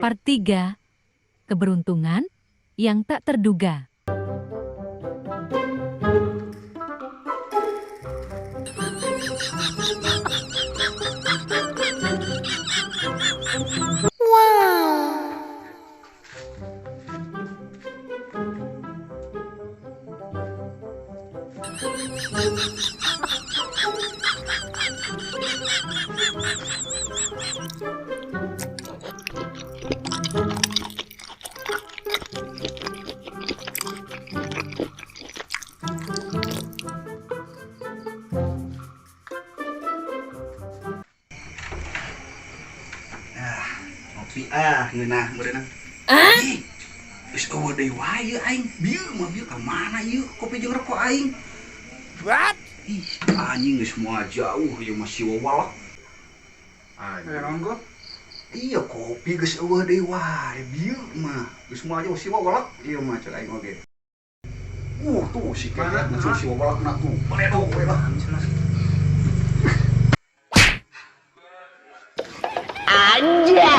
Part 3. Keberuntungan yang tak terduga. Ah, ngopi ah, ngeunah meureunang. Ih, geus eueuh deui wae ieu aing. Bieu mah bieu ka mana ieu kopi jeung rokok aing? What? Ih, anjing geus moal jauh ieu mah si wawalak. Aya naon kok? Iya, kopi geus eueuh deui wae bieu mah. Geus moal jauh si wawalak ieu mah cek aing oge. Tuh si kehet na si wawalak na tuh. Baledog we lah. Anjay.